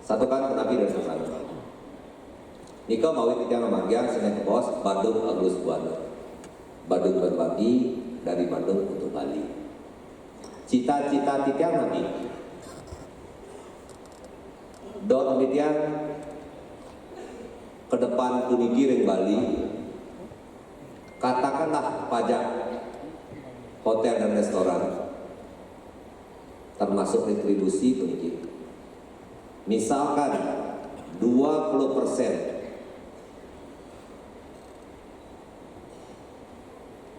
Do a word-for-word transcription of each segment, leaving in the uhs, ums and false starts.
Satukan punapi dari sasana. Nika mawi titiang mamargiang sané kabaos Badung Agus Buana. Badung berbagi, dari Badung untuk Bali. Cita-cita titiang napi? Dot titiang ke depan puniki ring Bali, katakanlah pajak hotel dan restoran, termasuk retribusi puniki. Misalkan dua puluh persen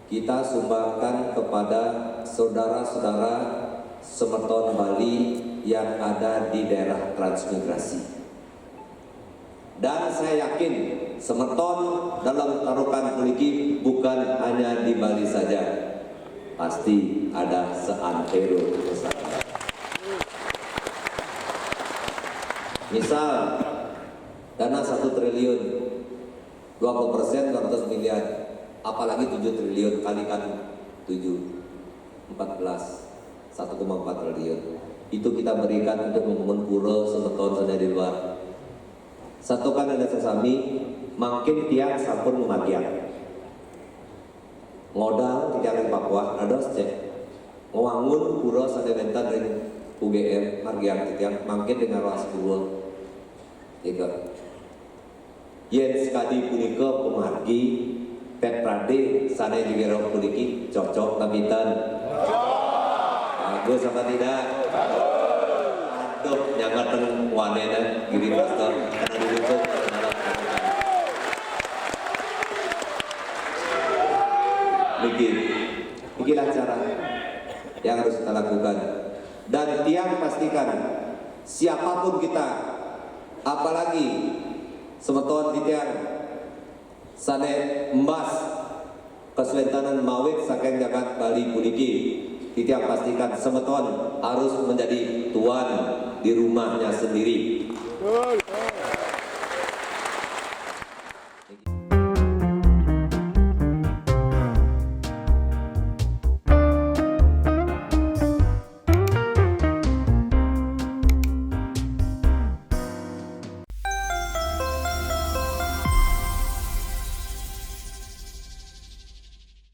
kita sumbangkan kepada saudara-saudara semeton Bali yang ada di daerah transmigrasi. Dan saya yakin semeton dalam tarukan puniki bukan hanya di Bali saja, pasti ada seantero Nusantara. Misal, dana satu triliun, dua puluh persen dua ratus miliar, apalagi tujuh triliun, kalikan tujuh, empat belas, satu koma empat triliun. Itu kita berikan untuk membangun pura semeton sané di luar. Satukan ida sami, mangkin tiang sampun mamargiang. Modal titiang ring Papua, dados cek. Ngwangun pura sané wénten ring U G M, margiang titiang, mangkin ring Aroas Purwa. Tiga. Yén sakadi punika pamargi, Pét Pradé sané jero puniki cocok napi ten? Bagus apa tidak? Aduh, nyangatan wanéna gini pastor, karena didukung. Niki, nikilah cara yang harus kita lakukan. Dan tiang pastikan, siapapun kita, apalagi semeton titiang sané embas kasuéntenan mawit saking jagat Bali puniki, titiang pastikan semeton harus menjadi tuan di rumahnya sendiri.